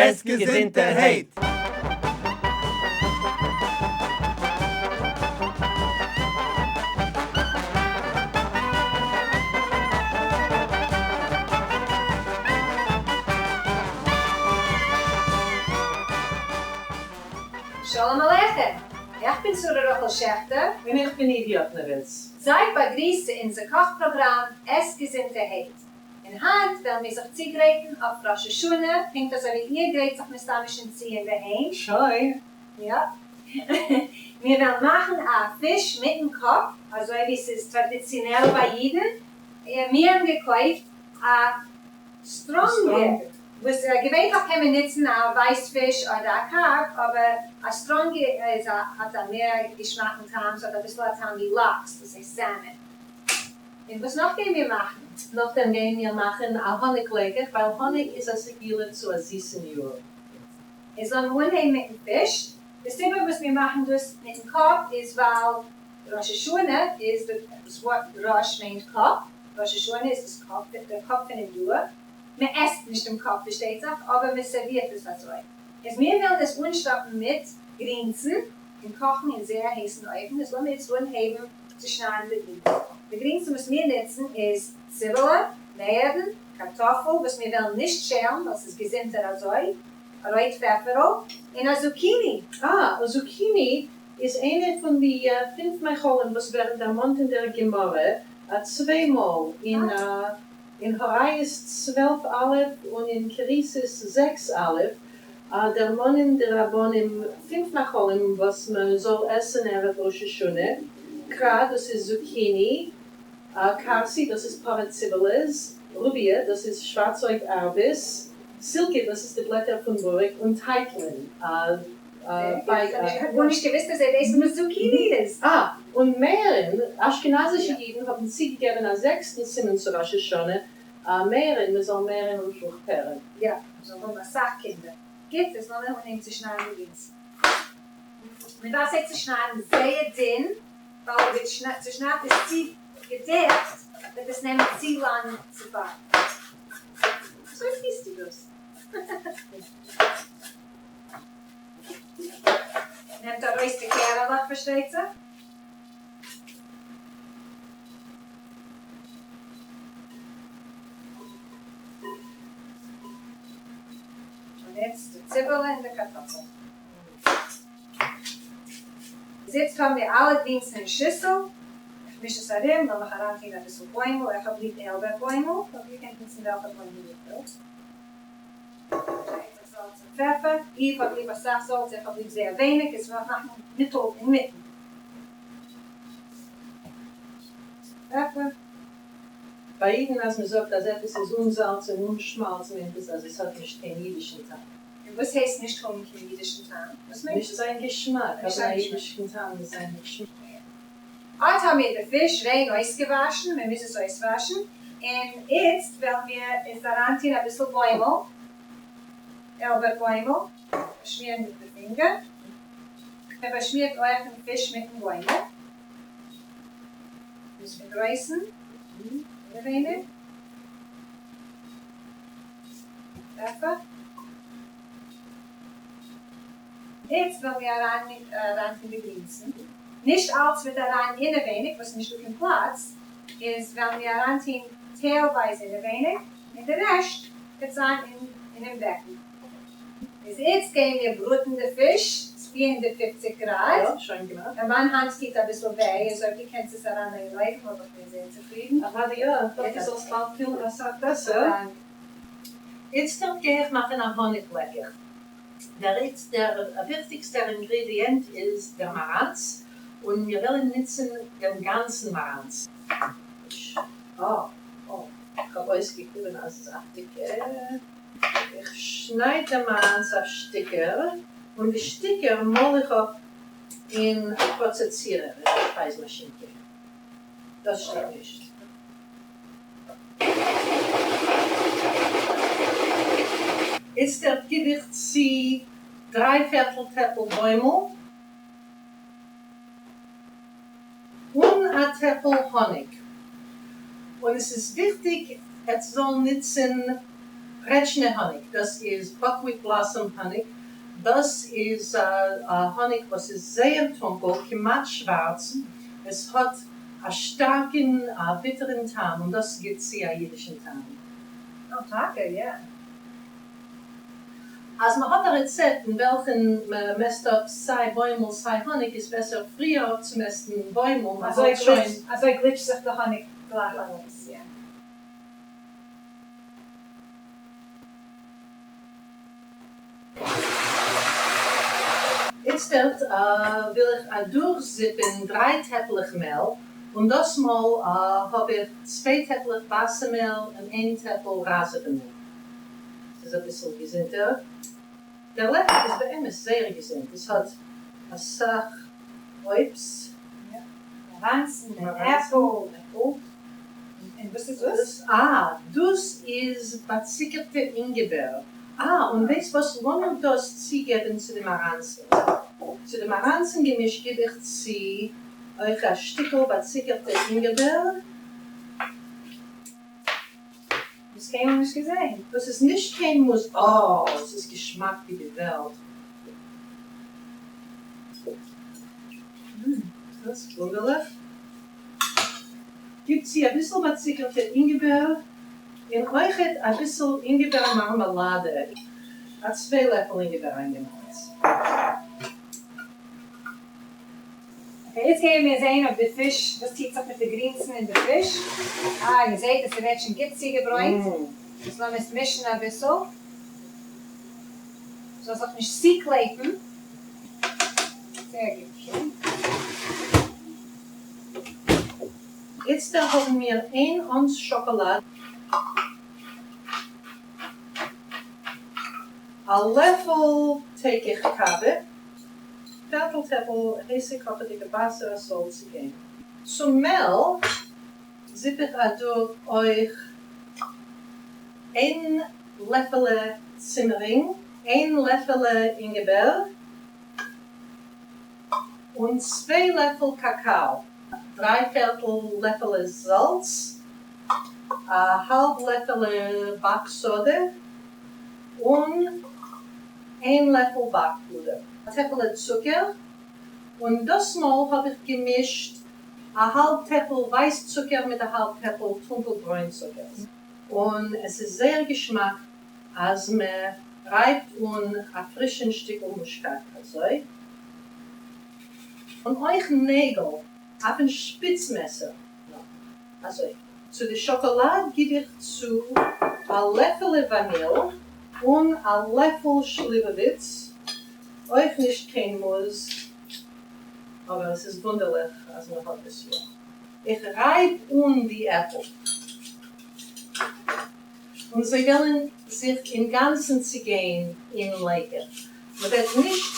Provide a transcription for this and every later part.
עס געזונטערהייט! שלום עליכם! איך בין שרה רחל שעכטער. און איך בין איווי אטנעוויץ. זייט באגריסט צו אונזער קאך פראגראם עס געזונטערהייט. און היינט וועלן מיר זיך צוגרייטן אויף ראש השנה, פונקט אזוי ווי איר גרייט זיך מסתמא שוין צו אינדערהיים. שוין. יא. מיר וועלן מאכן א פיש מיטן קאפ, אזוי ווי ס'איז טראדיציאנעל ביי אידן. מיר האבן געקויפט א סטראנגע, וואס געווענטליך קען מען נוצן א ווייס פיש אדער א קארפ, אבער א סטראנגע איז א האט א מער געשמאקן טעם, ס'האט אביסל א טעם ווי לאקס, דאס הייסט salmon. און וואס נאך גייען מיר מאכן? נאכדעם גייען מיר מאכן א האניג לעקעך, ווייל האניג איז א סגולה צו א זיסן יאר. איז לאמיר אנהייבן מיטן פיש. די סיבה וואס מיר מאכן דאס מיטן קאפ איז ווייל ראש השנה איז די, דאס ווארט ראש מיינט קאפ, ראש השנה איז דאס קאפ, דער קאפ פונעם יאר. מען עסט נישט דעם קאפ פארשטייט זיך, אבער מען סערווירט עס אזוי. איז מיר וועלן עס אנשטאפן מיט גרינסן און קאכן אין זייער הייסן אויוון. איז לאמיר איצט אנהייבן צו שניידן די גרינסן. די גרינסן וואס מיר נוצן איז ציבעלע, מערן, קארטאפל וואס מיר וועלן נישט שעלן ווייל ס'איז געזונטער אזוי, א רויט פעפערל, און א זוקיני. אה, א זוקיני איז איינע פון די פינף מאכלים וואס ווערן דערמאנט אין דער גמרא צוויי מאל, אין אין הוריות 12 א' און אין כריתות 6 א', דערמאנען די רבנים פינף מאכלים וואס מען זאל עסן ערב ראש השנה, קרא, דאס איז זוקיני, כרסי, דאס איז פארע ציבעלעס, רוביא, דאס איז שווארצאויג ארבעס, סילקע, דאס איז די בלעטער פון בוריק, און טייטלען. איך האב גארנישט געוויסט אז ער ווייסט וואס זוקיני איז. אה, און מערן, אשכנזישע אידן האבן צוגעגעבן א זעקסטן סימן צו ראש השנה, מערן, מען זאל מערן און פרוכפערן. יא, מען זאל האבן אסאך קינדער. גוט, איז לאמיר אנהייבן צו שניידן די גרינסן. מען דארף זיי צושניידן זייער דין, ווייל אויב מען צושניידט עס צו געדעכט וועט עס נעמען צו לאנג צו באקן. אזוי טוסטו דאס. נעמט ארויס די קערעלעך פארשטייט זיך. און איצט די ציבעלע און די קארטאפל. איז איצט האבן מיר אלע גרינסן אין שיסל. איך מיש עס ארום, לאמיך אריינטוהן אביסל בוימל, איך האב ליב איילבערט בוימל, אבער איר קענט נוצן וועלכע בוימל איר ווילט. זאלץ און פעפער, איך האב ליב אסאך זאלץ, איך האב ליב זייער ווייניג, איז וועל איך מאכן מיטל אינמיטן. פעפער. ביי אידן אז מען זאגט אז עפעס איז אן זאלץ און אן שמאלץ מיינט עס אז עס האט נישט קיין אידישן טעם. און וואס הייסט נישט האבן קיין אידישן טעם? וואס מיינט נישט זיין געשמאק, האבן א אידישן טעם איז זיין געשמאק. אט האמיר די פיש ריין אויסגעוואשן, מען מוז עס אויסוואשן, און איצט וועלן מיר עס אריינטון אביסל בוימל, איילבערט בוימל, באשמירן מיט די פינגער, מען באשמירט אויך דעם פיש מיטן בוימל, ביז פון דרויסן, אינעווייניג, פעפער. איצט וועלן מיר אריינטון די גרינסן, נישט אלץ וועט אריין אינעווייניג וואס נישט דא קיין פלאץ, איז וועלן מיר אריינטון טיילווייז אינעווייניג און די רעשט וועט זיין אינעם בעקן. איז איצט גייען מיר בראטן די פיש צו 450 גראד. יא, שוין געמאכט. און מיין האנט טוט אביסל וויי, איז אויב דו קענסט עס אריינלייגן אין אויוון וואלט איך געווען זייער צופרידן. אוודאי יא, איך האף דו זאלסט באלד פילן אסאך בעסער. דאנק. איצטערט גיי איך מאכן א האניג לעקעך. דער דער וויכטיגסטער אינגרידיענט איז דער מאראנץ, און מיר וועלן נוצן דעם גאנצן מאראנץ. אה, אה, איך האב אויסגעקליבן א זאפטיגע. איך שנייד דעם מאראנץ אויף שטיקער, און די שטיקער מאל איך אפ אין א פראצעסירער, אין א שפייז מאשינקע. דאס שטייט נישט. איצטערט גיב איך צו דריי פערטל טעפל בוימל און א טעפל האניג, און עס איז וויכטיג עטס זאלן נוצן גרעטשנע האניג, דאס איז buckwheat blossom האניג, דאס איז א האניג וואס איז זייער טונקל, כמעט שווארץ, עס האט א שטארקן ביטערן טעם און דאס גיט צו א אידישן טעם. אה, טאקע, יא. אז מען האט א רעצעפט אין וועלכן מען מעסט אפ סיי בוימל סיי האניג איז בעסער פריער אפצומעסטן בוימל, מען אזוי האט שוין. אזוי גליטשט זיך די האניג גלייך ארויס, יא. איצטערט וויל איך אדורכזיפן דריי טעפלעך מעל, און דאס מאל האב איך צוויי טעפלעך ווייסע מעל און איין טעפל ראזעווע מעל. ס'איז אביסל געזונטער. דער לעכער איז באמת זייער געזונט, עס האט אסאך אויבס. מאראנצן און עפל. און וואס איז דאס? אה, דאס איז באציקערטע אינגעבער. אה, און ווייסט וואס, לאמיר דאס צוגעבן צו די מאראנצן. צו די מאראנצן געמיש גיב איך צו אויך א שטיקל באציקערטע אינגעבער. דאס קיינמאל נישט געזען. דאס איז נישט קיין מוז. אה, עס איז געשמאק ווי די וועלט. דאס איז וואונדערליך. גיב צו אביסל באציקערטע אינגעבער און אויכעט אביסל אינגעבער מארמעלאדע, א צוויי לעפל אינגעבער איינגעמאכטס. Okay, יעצט גייען מיר זעהן אויב די פיש, וואס טוט זיך מיט די גרינסן אין די פיש. אה, איר זעהט אז ס'ווערט שוין גוט צוגעברוינט. יעצט לאמיר עס מישן אביסל, ס'זאל זיך נישט צוקלעפן. זייער גוט שוין. איצטער האבן מיר איין אונס שאקאלאד. א לעפל טעגליכע קאווע, פערטל טעפל הייסע קאכעדיגע וואסער עס זאל צוגיין. צום מעל זיפ איך אדורך אויך איין לעפעלע צימערינג, איין לעפעלע אינגעבער, און צוויי לעפל קאקאו, דריי פערטל לעפעלע זאלץ, א האלב לעפעלע באק סאדע, און איין לעפל באק פודער. א טעפעלע צוקער, און דאס מאל האב איך געמישט א האלב טעפל ווייס צוקער מיט א האלב טעפל טונקל ברוין צוקער, און עס איז זייער געשמאק אז מען רייבט אן א פרישן שטיקל מושקאט אזוי, און אויך נעגל אויפן שפיץ מעסער אזוי. צו די שאקאלאד גיב איך צו א לעפעלע וואניל און א לעפל שליוואוויץ, אויך נישט קיין מוז, אבער עס איז וואונדערליך אז מען האט עס יא. איך רייב אן די עפל און זיי וועלן זיך אינגאנצן צוגיין אין לעקעך, מען וועט נישט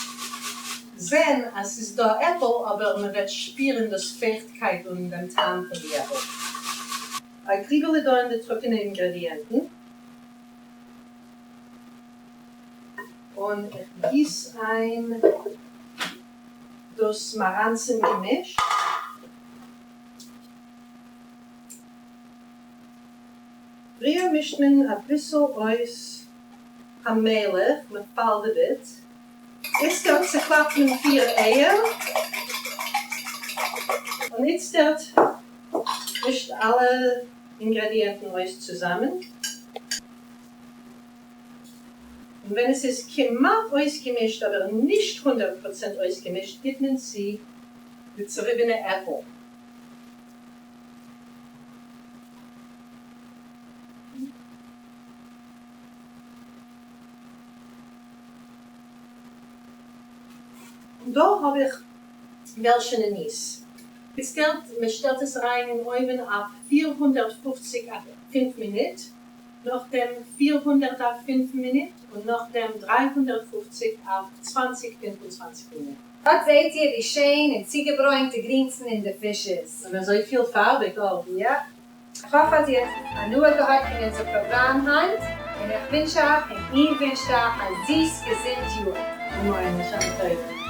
זען אז ס'איז דא עפל אבער מען וועט שפירן דאס פייכטקייט און דעם טעם פון די עפל. א גריבעלע דא אין די טרוקענע אינגרעדיענטן און איך גיס איין דאס מאראנצן געמיש. פריער מישט מען אביסל אויס פאמעליך, מען פאלדעוועט. איצטערט צעקלאפט מען פיר אייער, און איצטערט מישט אלע אינגרעדיענטן אויס צוזאמען, און ווען עס איז כמעט אויסגעמישט אבער נישט 100% אויסגעמישט גיט מען צו די צעריבענע עפל. און דא האב איך וועלשענע ניס. געשטעלט, מען שטעלט עס אריין אין אויווען אויף 450 אויף פֿינף מינוט, נאכדעם 400 אויף פֿינף מינוט, און נאכדעם 350 אויף צוואַנציק פינף און צוואַנציק מינוט. אט זעהט איר ווי שיין און צוגעברוינט די גרינסן און די פיש איז. און אזוי פילפארביג אויך. יא. איך האף אז איר האט הנאה געהאט פון אונזער פראגראם היינט, און איך ווינטש אייך און איר ווינטשט אייך א זיס געזונט יאר. אמן, לשנה טובה.